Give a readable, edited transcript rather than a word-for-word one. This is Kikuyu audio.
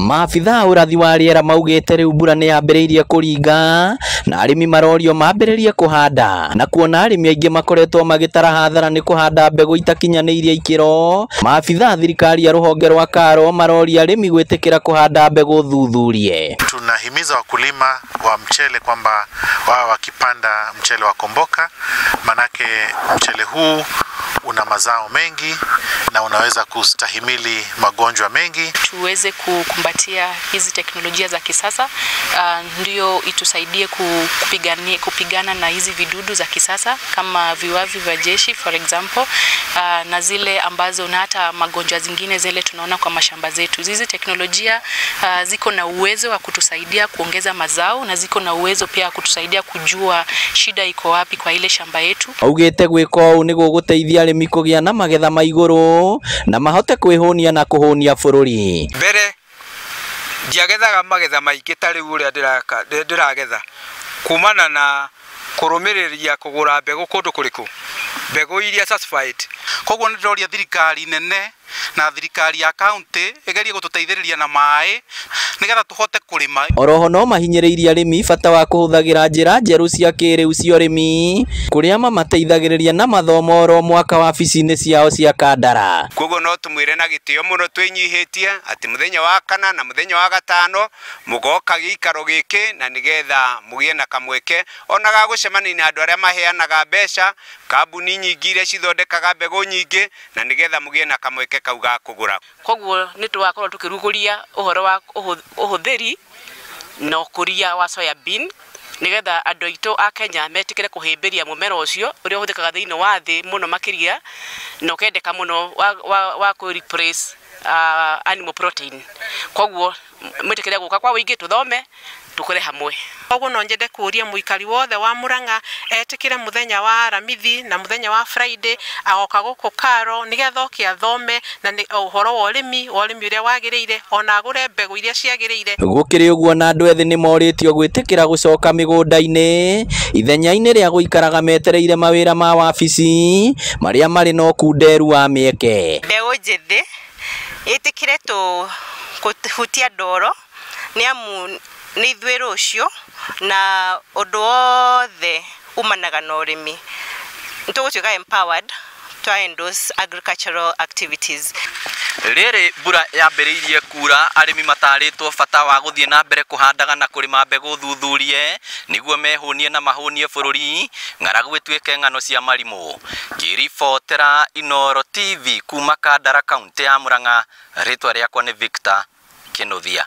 Maabitha a ũrathi wa rĩera maugĩte rĩu mbura nĩ yambĩrĩirie kũringa na arĩmi marorio mambĩrĩrie kũhanda, na kuona arĩmi aingĩ makoretwo magĩtara hathara nĩ kũhanda mbegũ itakinyanĩirie ikĩro. Maabitha a thirikari ya rũhonge rwa KALRO maroria arĩmi gwĩtĩkĩra kũhanda mbegũ thuthurie. Tunahimiza wakulima wa mchele kwamba wao wakipanda mchele wa Komboka, manake mchele huu una mazao mengi na unaweza kustahimili magonjwa mengi. Tuweze kukumbatia hizi teknolojia za kisasa, ndio itusaidie kupigana na hizi vidudu za kisasa kama viwavi vya jeshi, for example, na zile ambazo na hata magonjwa zingine zile tunaona kwa mashamba zetu. Hizi teknolojia ziko na uwezo wa kutusaidia kuongeza mazao na ziko na uwezo pia kutusaidia kujua shida iko wapi kwa ile shamba yetu. Augĩte gwĩka ũũ nĩ gũgũteithia arĩmi kũgĩa na magetha ma igũrũ na mahote kwĩhũnia na kũhũnia bũrũri. Mbere ndiagethaga magetha maingĩ ta rĩu ũrĩa ndĩragetha kumana na kũrũmĩrĩria kũgũra mbegũ kũndũ kũrĩkũ, mbegũ iria certified. Koguo nĩ ndĩroria thirikari nene na thirikari ya kaunti ĩgerie gũtũteithĩrĩria na maĩ nĩgetha tũhote kũrĩma. Oroho no mahinyĩrĩirie arĩmi bata wa kũhũthagĩra njĩra njerũ cia kĩrĩu cia ũrĩmi kũrĩa mamateithagĩrĩria na mathomo oro mwaka wabici-inĩ ciao cia Kandara. Koguo no tũmwĩre na gĩtĩo mũno twĩnyihĩtie atĩ mũthenya wa kana na mũthenya wa gatano mũgoka gĩikaro gĩkĩ na nĩgetha mũgĩe na kamweke ona ga gũcemania na andũ arĩa maheanaga mbeca, kambuni nyingĩ iria cithondekaga mbegũ nyingĩ, na nĩgetha mũgĩe na kamweke kau ga kũgũra. Koguo nĩ twakorwo tũkĩrugũria ũhoro wa ũhũthĩri na ũkũria wa soya bean nĩgetha andũ aitũ a Kenya metĩkĩre kũhĩmbĩria mũmera ũcio ũrĩa ũhũthĩkaga thĩinĩ wa thĩ mũno makĩria na ũkendeka mũno wa kũ replace animal protein. Koguo mwĩtĩkĩre gũka kwa ũingĩ tũthome tukore hamwe. Koguo no nyende kũria mũikari wothe wa Murang'a etĩkĩre mũthenya wa Aramithi na mũthenya wa Friday agoka gũkũ KALRO nĩgetha oke athome na ũhoro wa ũrĩmi ũrĩa wagĩrĩire ona agũre mbegũ iria ciagĩrĩire. Gũkĩrĩ ũguo na andũ ethĩ nĩ morĩtio gwĩtĩkĩra gũcoka mĩgũnda-inĩ ithenya-inĩ rĩa gũikaraga metereire mawĩra ma wabici marĩa marĩ na ũkunderu wa mĩeke. Mbeũ njĩthĩ ĩtĩkĩre kũhutia ndoro nĩ amu nĩ ithuĩ rũciũ na ũndũ wothe umanaga na ũrĩmi. Nĩtũgũtuĩka empowered to endorse agricultural activities. Rĩrĩ mbura yambĩrĩirie kura, arĩmi matarĩtwo bata wa gũthiĩ na mbere kũhandaga na kũrĩma mbegũ thuthurie nĩguo mehũnie na mahũnie bũrũri, ng'aragu ĩtuĩke ng'ano cia marimũ. Ngĩribotera Inooro TV kuma Kandara, kaunti ya Murang'a, rĩtwa rĩakwa nĩ Victor Kĩnuthia.